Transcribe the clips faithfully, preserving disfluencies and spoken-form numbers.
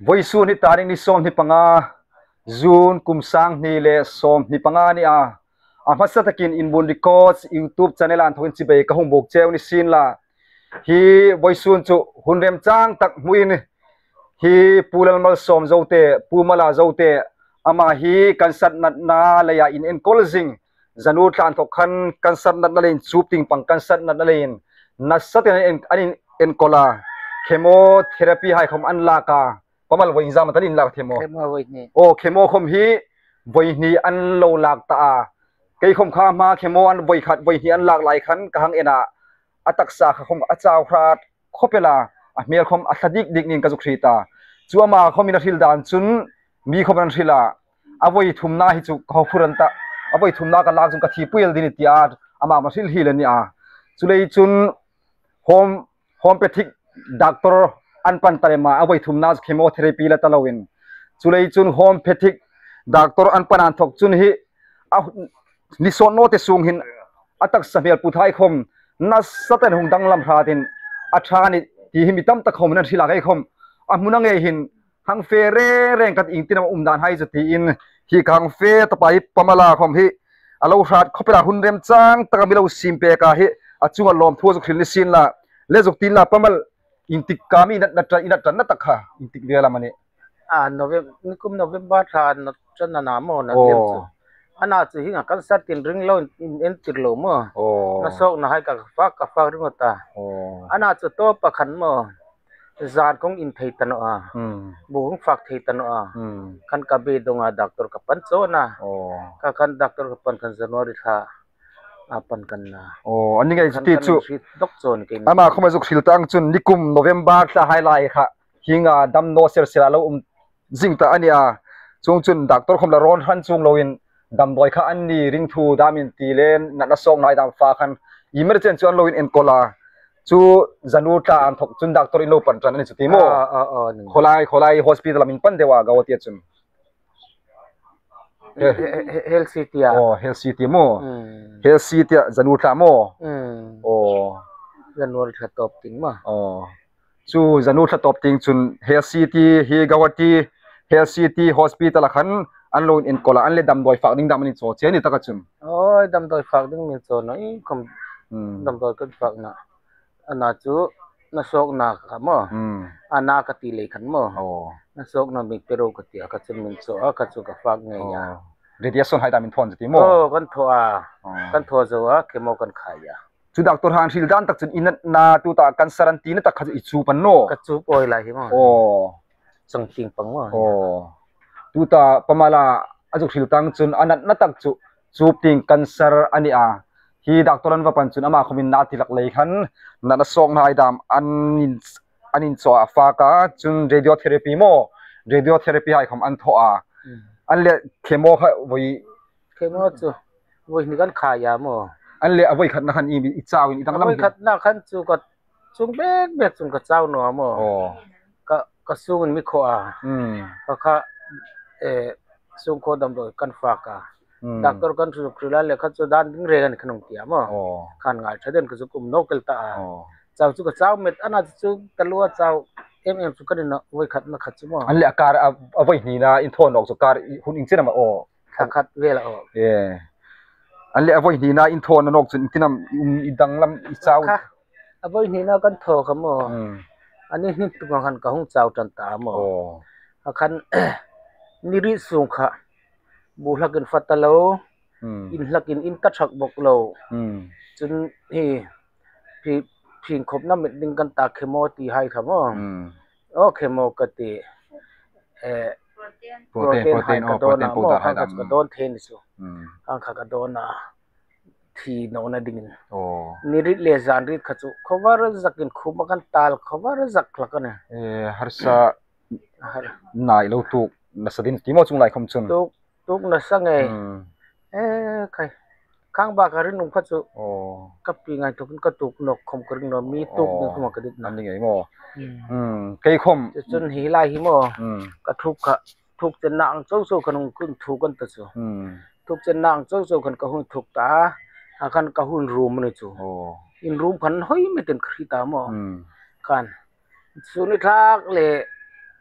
Vawisun hi tarik ni sawmhni panga, June kum sang hni le sawmhni panga ni a. A hmasa takin Inbun Records YouTube channel-a inthokin chibai ka hung buk cheu ni sien la. Hi vawisun chu hun remchang tak hmuin hi Pu Lalmalsawm Zote, Pu Mala Zote, ama hi cancer natna leia inenkawl zing. Zanu tlan thawk khan cancer natna leiin chup tieng pang cancer natna leiin nasa takin an en, an inenkawl a. Chemotherapy hai khawm an lak a. Pamal vawi zama tan in lak chemo. Chemo vawi hni. Aw, chemo khawm hi vawi hni an lo lak ta a. Kei khawm kha hma chemo an vawi khat, vawi hni an lak lai khan ka hang en a. A taksa kha khawm a chau hrat khawp el a. A hmel khawm a thla dik dik niin ka zuk hriet a. Chu ama khawmin a hril dan chun mi khawm an hril a. A vawi thumna hi chu ka hawphur an ta. A vawi thumna ka lak chun ka thi pui el ding a ni tia ama ma hril hi le ni a. Chuleiin chun home, homeopathic doctor an pan ta lem a, a vawi thumna chemotherapy la ta loin. Chuleiin chun homeopathic doctor an pan inthok chun hi a ni sawt naw te sung hin a taksa hmel put hai khawm nasa takin hung danglam hratin a ṭha a nih ti hi mi tam tak khawmin an hril a, kei khawm a hmuna ngei hin hang fe reng reng ka ti, iengtin am a um dan hai chu tiin hi ka hang fe ta pei. Pamal a khawm hi a lo hrat khawp el a, hun remchang taka mi lo siem pek a, hi a chunga lawmthu zuk hril ni sien la, le zuk ti inla Pamal, iengtik ka mi nat, nat, nat, nat, nat tak kha, iengtik vel am a nih? A, Novem-, nikum November thla nat ṭan a na maw, nat lem chu. Aw. Ana chu hi nga cancer tin ring lo in, in, entir lo maw. Aw. Nasawkna hai ka fak, ka fak ring ta. Aw. Ana chu tawp a khan maw. Zan kong in thei ta naw a. Hmm. Bu kong fak thei ta naw a. Hmm. Khan ka beidong a, doctor ka pan chawn a. Aw. Kha khan doctor ka pan khan January thla a pan ka na. Aw, a ni ngei chu ti chu. Khan ka hriet dawk chawn kei ni. Ama khawma zuk hril tang chun nikum November thla hai lai kha. Hieng a damdawi sel sel a lo um zing ta a nih a. Chuong chun doctor khawm la rawn hran chuong loin damdawi kha an ni ring thu dam in ti le natna sawkna hai dam fak khan emergency chu an lo inenkawl a. Chu Zanu tla an thawk chun doctor in lo pan ṭan a ni chu ti maw? Ah, ah, ah, ni. Khawlai, Khawlai hospital-a min pan deu a, Guwahati-a chun. He, he, he, Health City-a. Aw, Health City maw? Hmm. Health City-a Zanu tla maw? Hmm. Aw. Zanu tla tawp tieng maw? Aw. Chu Zanu tla tawp tieng chun Health City hi Guwahati Health City Hospital-a khan an lo inenkawl a, an le damdawi fak ding dam an inchaw che a ni taka chun. Aw, damdawi fak ding min chaw naw, i khawm. Hmm. Damdawi kan fak na. Ana chu nasawkna kha maw. Hmm. Ana ka ti lei khan maw. Aw. Nasawkna mi pe ro ka ti a, kha chu min chaw a, kha chu ka fak ngei a. Aw. Radiation hai dam in thaw an ti maw? Aw, kan thaw a. Aw. Kan thaw zo a, chemo kan khai a. Chu doctor han hril dan tak chun i natna tuta cancer an tina tak kha chu i chup a ni naw? Ka chup awi lai hi maw. Aw. Chang tieng pang maw. Aw. Tuta Pamal-a zuk hril tang chun a natna tak chu chup tieng cancer a ni a. Hi doctor an va pan chun ama khawmin na ti hlak lei khan natna sawkna hai dam an in, an inchaw a fak a, chun radiotherapy maw, radiotherapy hai khawm an thaw a. Hmm. An le chemo kha vawi. Chemo chu vawi hni kan khai a maw. An le a vawi khatna khan i, i chau in i danglam hi. A vawi khatna khan chu ka chung bek bek chun ka chau naw a maw. Aw. Ka, ka sungin mi khaw a. Hmm. Ka kha, eh, sungkhaw damdawi kan fak a. Hmm. Doctor kan zuk hril a le kha chu dan ding reng a ni khan hung ti a maw. Aw. Khan ngai ṭha den ka zuk um nawk el ta a. Aw. Chau chu ka chau met, ana chu taluo chau em em chu ka ni naw, vawi khatna kha chu maw. An le a kar a, a vawi hnina in thaw nawk chu kar i hun ieng chen am a aw. Thla khat vel a aw. Eh. An le a vawi hnina in thaw nawk chun iengtin am i um, i danglam i chau. Kha, a vawi hnina kan thaw kha maw. Hmm. A ni hni tum khan ka hung chau ṭan ta maw. Aw. A khan ni riet sung kha bu hlakin fak ta lo. Hmm. In hlakin in ta ṭhak bawk lo. Hmm. Chun hi phi, phingkhawpna met ding kan ta, chemo ti hai kha maw. Hmm. Aw, chemo ka ti. Eh, protein, protein, protein, aw, ka dawn a maw, protein powder hai dam. Kha chu ka dawn thei ni chu. Hmm. Kha kha ka dawn a. Thi nawna dingin. Aw. Ni riet le zan riet kha chu khawvar zakin khuma kan tal, khawvar zak hlak a nih. Eh, harsa nai lo tuk nasa ding ti maw chuong lai khawm chun. Tuk, tuk nasa ngei. Hmm. Eh, khai. Khang bak a rinum kha chu. Aw. Ka pi ngai tukin ka tuk nawk khawm ka ring naw, mi tuk ding khawm ka dit naw. An ni ngei maw. Hmm. Hmm. Kei khawm. Chu chun hi lai hi maw. Hmm. Ka thuk kha, thuk chen na ang chau chau khan hung kun thuk an ta chu. Hmm. Thuk chen na ang chau chau khan ka hung thuk ta. A khan ka hung rum ni chu. Aw. In rum khan hoi metin ka hriet ta maw. Hmm. Khan. Sun ni thlak le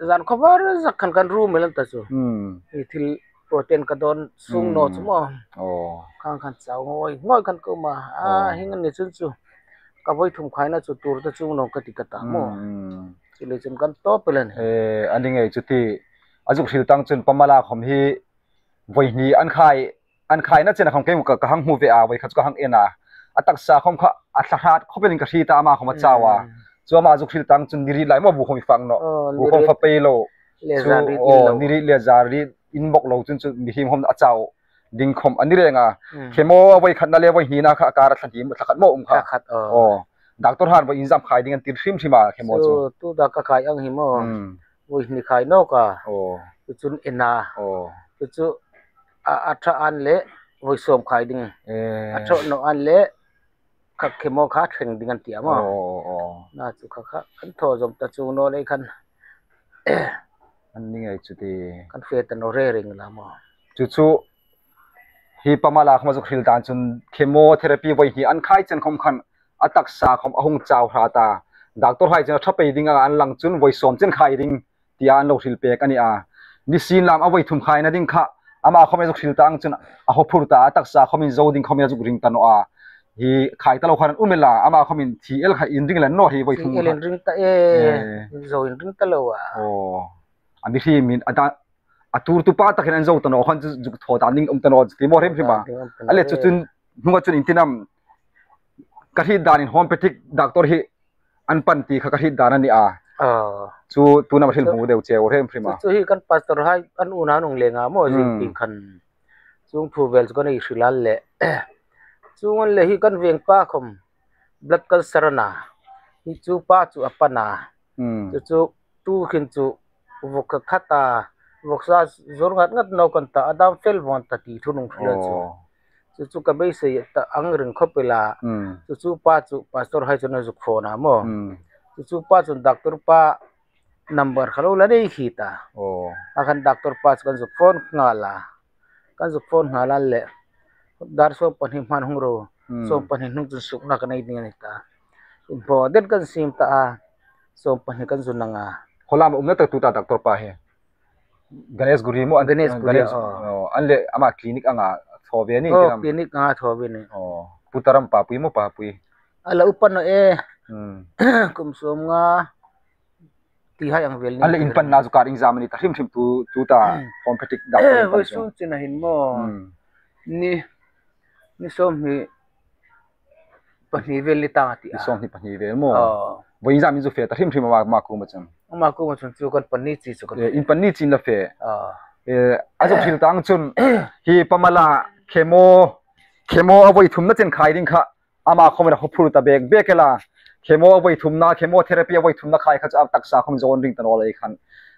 Zan khawvar zak khan kan ru mei lan ta chu. Hmm. Hi thil protein ka dawn sung naw chu maw. Aw. Khang khan chau ngawi ngawi kan ko ma. A, aw, hieng ni chun chu ka voi thum khaina chu tur ta chung naw ka ti ka ta maw. Hmm. Chu le chun kan tawp el a nih. Eh, a ni ngei chu ti. A zuk hril tang chun Pamala khom hi voi hni an khai, an khaina chena khom kei ka, ka hang hmu ve a, voi kha chu ka hang en a. A taksa khom kha a thla hrat khawpin ka hriet a, ama khom a chau a. Hmm. Chu ama zuk hril tang chun ni riet lai maw bu khom i fak naw. Aw, bu khom fa pei lo. Chu, aw, ni riet le zan riet in bawk lo chun chu mihriem khom a chau ding khom a ni reng a. Hmm. Chemo a voi khatna le voi hnina kha a kara thla hni, thla khat maw um kha. Thla khat, aw. Aw. Doctor han voi inzam khai ding an ti hrim hrim a, chemo chu. Chu, tu da ka khai ang hi maw. Hmm. Voi hni khai nawk a. Aw. Chu chun en a. Aw. Chu chu a, a ṭha an le voi sawm khai ding. Eh. A ṭha naw an le kha chemo kha thleng ding an ti a maw. Aw, aw, aw. Na chu kha kha kan thaw zawm ta chu naw lei khan. An ni ngei chu ti. Kan fe ta naw reng reng la maw. Chu chu hi Pamala khom a zuk hril dan chun chemotherapy voi hni an khai chen khom khan a taksa khom a hung chau hrat a. Doctor hai chun a ṭha pei ding a an lang chun voi sawm chen khai ding tia an lo hril pek a ni a. Ni sin lam a voi thum khaina ding kha ama khom a zuk hril tang chun a haw phur ta a, taksa khomin zo ding khomin a zuk ring ta naw a. Hi khai ta lo khan an um el a, ama khomin thi el kha inring el a ni naw hi voi thum. Thi el kha inring ta e. Eh. Zo inring ta lo a. Aw. A mihriemin a da, a turtu pa takin an zo ta naw khan chu zuk thaw dan ding um ta naw ti maw hrim hrim a. Thaw dan ding um ta naw. A le chu chun hnunga chun in tin am ka hriet danin homeopathic doctor hi an pan ti kha ka hriet dan a ni a. Aw. Chu tu nam hril hmu deu cheu hrim hrim a. Chu, chu hi kan pastor hai an unau an hung leng a maw, hmm, zing ti khan. Chuong thu vel chu kan ei hril a le. Chuong an le hi kan veng pa khom blood cancer a na. Hi chu pa chu a pan a. Hmm. Chu chu tu khin chu vawk ka khat a, vawksa zuor ngat ngat naw kan ta, a dam fel vawng ta ti thu an hung hril a chu. Aw. Chu chu ka beisei ta ang ring khawp el a. Hmm. Chu chu pa chu pastor hai chun a zuk phone a maw. Hmm. Chu chu pa chun doctor pa number kha lo la nei khi ta. Aw. A khan doctor pa chu kan zuk phone nghal a. Kan zuk phone nghal a le. Dar sawm pahni hman hung ro. Hmm. Sawm pahni hnung chun sukna ka nei ding a ni ta. Inhmaw den kan siem ta a. Sawm pahni kan zu nang a. Khaw lam a umna tak tu ta doctor pa hi. Ganeshguri maw, an, Ganeshguri, Ganesh, aw. Aw, an le ama clinic anga thaw ve ni. Aw, tin am? Clinic anga thaw ve ni. Aw, Pu Taram papui maw papui? A la upa naw e. Hmm. Kum sawm nga ti hai ang vel ni. An le in panna chu kar iengzam a ni ta hrim hrim tu, tu ta, hmm, homeopathic doctor in pan chu. Eh, voi sung china hin maw. Hmm. Ni, ni sawm hni pahni vel ni ta a ti a. Ni sawm hni pahni vel maw. Aw. Voi iengzam in zu fe ta hrim hrim ama, ama kuoma chun. Ama kuoma chun chu kan pan ni chi chu kan. Eh, in pan ni chi in la fe. Aw. Eh, a zuk hril tang chun hi Pamala chemo, chemo a voi thumna chen khai ding kha ama khomin a haw phur ta bek bek el a. Chemo a voi thumna, chemotherapy a voi thumna khai kha chu a taksa khom zo an ring ta naw lei khan.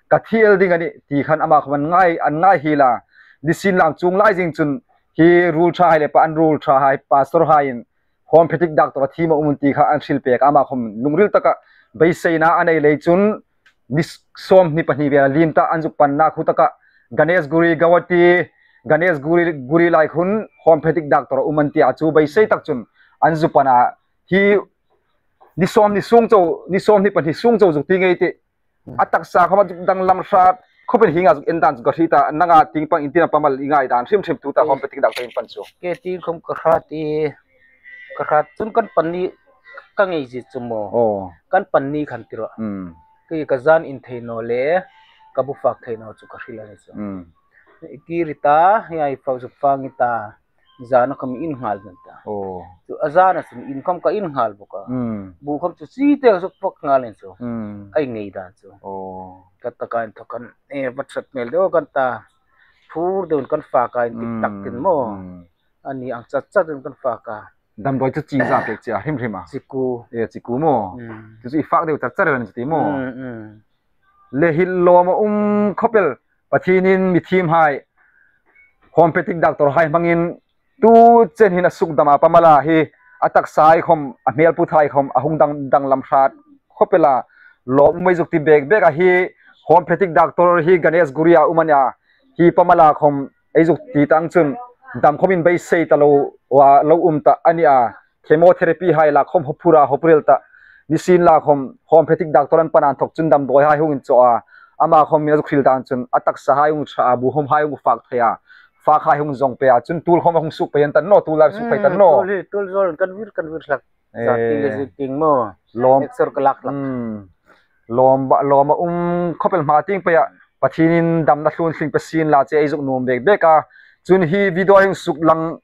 Ka thi el ding a nih ti khan ama khom an ngai, an ngai hiel a. Ni sin lam chuong lai zing chun hi ruol ṭha hai le pa an ruol ṭha hai, pastor haiin homeopathic doctor a thiem a um ti kha an hril pek a, ama khom lungril taka beiseina a nei lei chun ni sawm hni pahni vel a lien ta an zuk panna khu taka Ganeshguri Guwahati, Ganeshguri, Guri lai khun homeopathic doctor a um an ti a, chu beisei tak chun an zu pan a. Hi ni sawm hni sung chau, ni sawm hni pahni sung chau zuk ti ngei ti. A taksa khom a zuk danglam hrat khawpin hienga zuk en dan chu ka hriet a, nanga tieng pang in tin am Pamal i ngai dan hrim hrim tu ta homeopathic doctor in pan chu. Kei tieng khom ka hrat e, ka hrat chun kan pan ni ka ngei zie chu maw. Aw. Kan pan ni khan ti ro. Hmm. Kei ka zan in thei naw le, ka bu fak thei naw chu ka hril a ni chu. Hmm. Kei ri ta, hi ai fak zuk fak ni ta. Zana khom in nghal ven ta. Aw. Chu a zana chun in khom ka in nghal bawk a. Hmm. Bu khom chu chi te zuk fak nghal in chu. Hmm. Ai ngei dan chu. Aw. Ka taka inthawk kan, eh, WhatsApp mail deu kan ta. Phur deuin kan fak a indik tak tin maw. Hmm. A ni ang chat chat in kan fak a. Damdawi chu chi zam pek che a hrim hrim a. Chiku. Eh, chiku maw. Hmm. Chu chu i fak deu char char ven chu ti maw. Hmm, hmm. Le hi lawm a um khawp el. Pathienin mi thiem hai, homeopathic doctor hai hmangin tu chen hin a suk dam a, Pamala hi a taksa hai khom, a hmel put hai khom a hung dang, danglam hrat khawp el a, lawm um ei zuk ti bek bek a hi, homeopathic doctor hi Ganeshguri-a um a nih a, hi Pamala khom ei zuk ti tang chun dam khomin beisei ta lo, wa, lo um ta a nih a. Chemotherapy hai la khom haw phur a, haw phur el ta. Ni sin la khom homeopathic doctor an pan inthawk chun damdawi hai hung inchaw a. Ama khawm a zuk hril dan chun a taksa hai hung ṭha a, bu hawm hai hung fak thei a, fak hai hung zawng pei a, chun tul khawm a hung suk pei an ta naw, tul lai suk pei ta naw. Tul hi, tul zawl kan vir, kan vir hlak. Zati le zing ting maw. Lawm. Exor ka lak hlak. Lawm ba, lawm a um khawp el hma tieng pei a. Pathienin damna tlun tling pe sien la che ei zuk nuom bek bek a. Chun hi video hung suk lang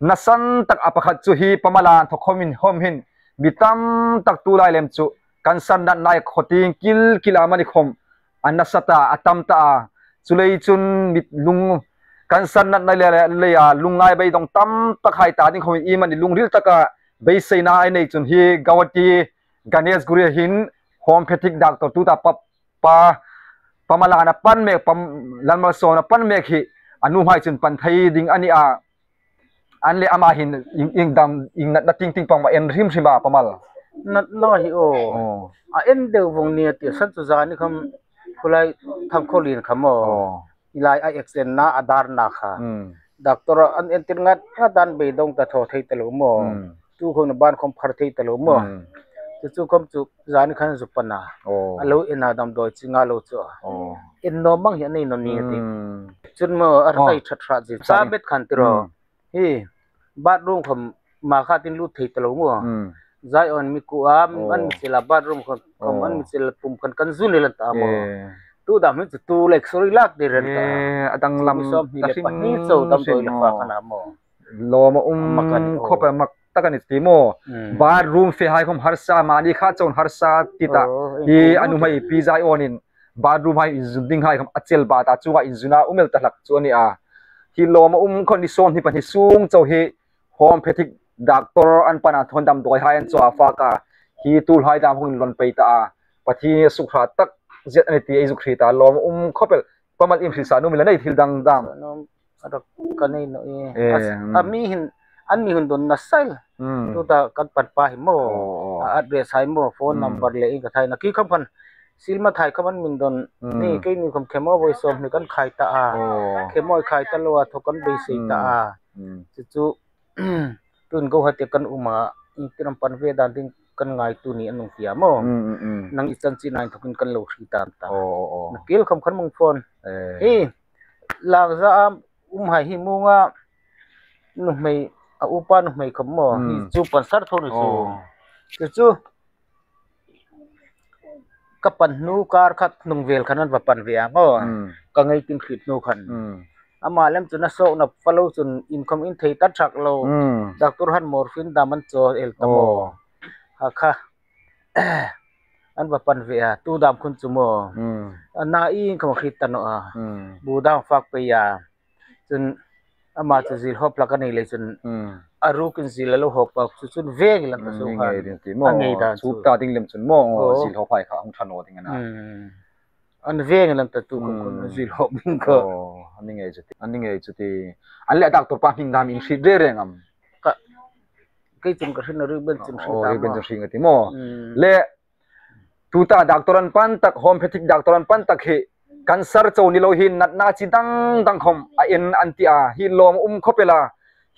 nasan tak a pakhat chu hi Pamala inthawk khawmin hawm hin mi tam tak tu lai lem chu cancer natna khawtieng kil kil a mani khawm a nasa ta, a tam ta a. Chuleiin chun mi lung cancer natna le, le, leia lungngai beidawng tam tak hai ta ding khawmin iemani lungril taka beiseina ei nei chun hi Guwahati Ganeshguri hin homeopathic doctor tuta pa, pa, Pamala-in a pan mek, Pam, Lalmalsawm-in a pan mek hi a nuhmei chun pan thei ding a ni a. An le ama hin ieng, ieng dam, ieng natna ting ting pang am a en hrim hrim a Pamal? Natna hi aw. Aw. A en deu vawng nia ti san chu zani khawm khulai thang khawlin khawm aw. Aw. Ilai a accident na a darna kha. Hmm. Doctor an entir ngat ngat dan beidawng ta thaw thei ta lo maw. Hmm. Tu khawm na ban khawm phar thei ta lo maw. Hmm. Chu chu khawm chu zani khan zu pana. Aw. A lo en a damdawi chi nga lo chu. Aw. En naw mang hi a nei naw ni ti. Hmm. Chun maw a ṭha ṭha ṭha zi. Sa bet khan ti ro. Hmm. Hi, bathroom khawm ma kha tin lut thei ta lo maw. Hmm. Zai awn mi ku am, aw, an mi chela bathroom khawm, khawm an mi chela pum khan kan zu ni lan ta maw. Eh. Tu dam hin chu tu lek sori lak de ren ta. Eh, a dang lam sawm hni le pahni chau damdawi le fa khan a maw. Lawm a um khawp el mak tak a ni ti maw. Hmm. Bathroom fe hai khawm harsa, mani kha chun harsa ti ta. Aw, hi a nuhmei pi Zai Awnin bathroom hai inzun ding hai khawm a chel ba ta, chunga inzuna um el ta hlak chu a ni a. Hi lawm a um khawm ni sawm hni pahni sung chau hi homeopathic doctor an pana thawn damdawi hai an chaw a fak a. Hi tul hai dam hung inlawn pei ta a. Pathien suk hrat tak zet a ni ti ei zuk hriet a, lawm a um khawp el. Pamal, im hril sa nuom ila nei thil dang dam. Sa nuom a rak ka nei naw e. Eh, a, hmm, a mi hin, an mi hun don na sail. Hmm. Tuta kan pan pa hi maw. Aw, aw. A address hai maw, phone number le ieng ka thai na ki khawm khan. Silma thai khawm an min don. Hmm. Ni keini khawm khemo voi sawm hni kan khai ta a. Aw. Khemo khai ta lo a thaw kan beisei ta a. Hmm. Chu chu tun Guwahati kan um a, ieng tin am pan ve dan ding kan ngaituo ni a nung tia maw. Hmm, hmm, hmm. Nang i chanchin a inthokin kan lo hriet dan ta. Aw, aw, aw. Na kil khawm khan mung phone. Eh. Hi, lang za am um hai hi munga nuhmei, a upa nuhmei khawm maw. Hmm. Hi chu pan sar tho ni chu. Aw. Chu chu ka pan hnu kar khat hnung vel khan an va pan ve ang aw. Hmm. Ka ngei tin hriet hnu khan. Hmm. Ama lem chun a sawkna falo chun in khawm in thei ta ṭhak lo. Hmm. Doctor han morphine dam an chaw el ta maw. Aw. Ha kha. An va pan ve a, tu dam khun chu maw. Hmm. A na ieng khawm hriet ta naw a. Hmm. Bu dam fak pei a. Chun ama chu zil hawp hlak a nei lei chun. Hmm. A rukin zil a lo hawp a, chu chun veng lan ta. Hmm, so ni khan ngei ding ti maw. A ngei dan chu. Chu ta ding lem chun maw, aw, zil hawp hai kha hung ṭha naw ding a na. Hmm. An veng lan ta tu khawm khun, hmm, zil hawp ding kha. Aw, a ni ngei chu ti. A ni ngei chu ti. An le doctor pa hming dam in hriet reng reng am? Ka, kei chun ka hriet naw, Rikbenching hriet. Aw, dam Rikbenching hriet ti maw. Hmm. Le tuta doctor an pan tak, homeopathic doctor an pan tak hi cancer chau ni lo hi natna chi dang dang khawm a en an ti a, hi lawm um khawp el a.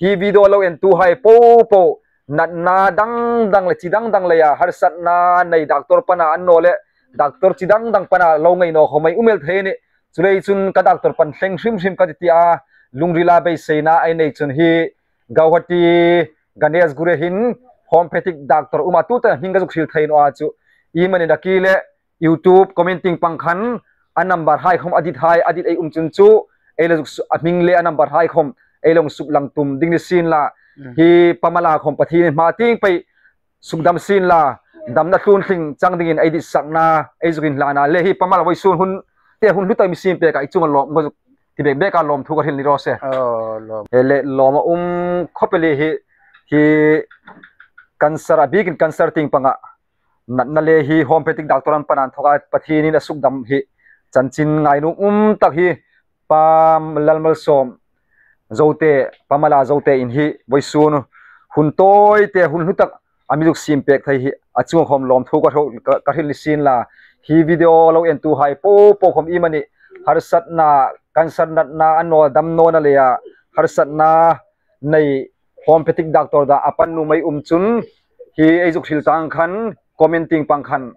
Hi video lo entu hai po po natna dang dang le chi dang dang leia harsatna nei doctor pana an naw le doctor chi dang dang pana lo ngei naw khawm ei um el thei a nih. Chuleiin chun ka doctor pan thleng hrim hrim ka ti ti a, lungrila beiseina ei nei chun hi Guwahati Ganeshguri hin homeopathic doctor um a, tuta hming ka zuk hril thei naw a chu. Iemani na ki le YouTube comment tieng pang khan a number hai khawm a dit hai, a dit ei um chun chu ei lo zuk su-, a hming le a number hai khawm ei lo suklang tum ding ni sien la. Hmm. Hi Pamala khawm Pathienin hma tieng pei sukdam sien la, damna tlun tling chang dingin ei ditsakna ei zuk inhlan a. Le hi Pamal, vawisun hun te hun hlu tak mi siem pek a i chunga lawm, ka zuk ti bek bek a, lawmthu ka hril ni raw se. Aw, lawm. Hi le lawm a um khawp el hi, hi cancer, a bikin cancer tieng panga natna le hi homeopathic doctor an pana inthoka Pathienin a sukdam hi chanchin ngainuom um tak hi Pa Lalmalsawm Zote, Pamala Zote in hi vawisun hun tawi te, hun hlu tak a mi zuk siem pek thei hi a chunga khawm lawmthu ka hro-, ka, ka hril ni sien la. Hi video lo entu hai po po khawm iemani harsatna, cancer natna, a naw dam nawna leia harsatna nei homeopathic doctor da a pan nuom ei um chun hi ei zuk hril tang khan comment tieng pang khan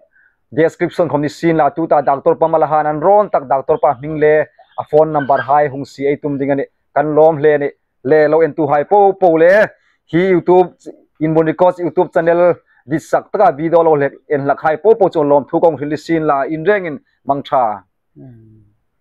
Description khawm ni sienla, tuta Doctor Pa Malahana an rawn tak, Doctor pa hming le a phone number hai hung sie ei tum ding a nih. Kan lawm hle a nih. Le lo entuhai popo le, hi YouTube, Inbun Records YouTube channel ditsak taka video lo hlak, en hlakhai popo chu lawmthu kan hril ni sienla, in rengin mangṭha.